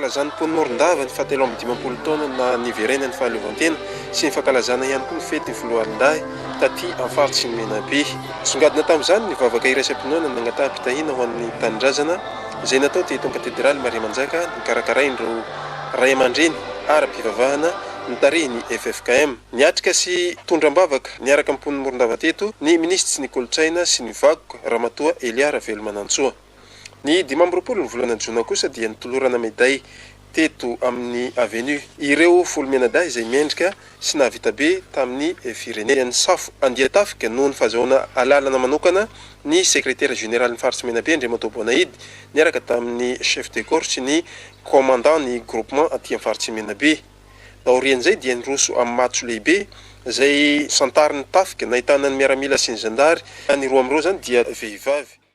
Fankalazan'ny mponin'i Morondava ny fahatelo amby dimampolo taona na niverenan'ny fahaleovantena sy ny fankalazana ihany koa ny fetin'ny foloalindahy taty amin'ny faritry ny Menabe. Nisongadina tamin'izany ny vavaka iraisam-pinoana nangataham-pitahiana ho an'ny tanindrazana izay natao teto Ankatedraly Maria Manjaka nokarakarain'ireo raiamandreny ara-pivavahana notarihin'ny ffkm. Niatrika sy nitondra am-bavaka niaraka amin'ny mponin'i Morondava teto ny minisitry ny kolontsaina sy ny vakoka Ramatoa Elia Ravelomanantsoa. Ny 25 ny volana jona kosa dia nitolorana meday teto amin'ny Avenue ireo folo mianadahy izay mendrika sy nahavita be tamin'ny firenena. Nisafo andian-tafika noho ny fahazahoana alalana manokana ny sekretera jeneralin'ny faritry Menabe Andriamatoa Boanahidy niaraka tamin'ny chef de corps sy ny commandant ny groupement aty amin'ny faritry Menabe. Taorian'izay dia niroso amin'ny matso lehibe izay santarin'ny tafika nahitana ny miaramila sy ny zandary, ny roa amin'ireo izany dia vehivavy.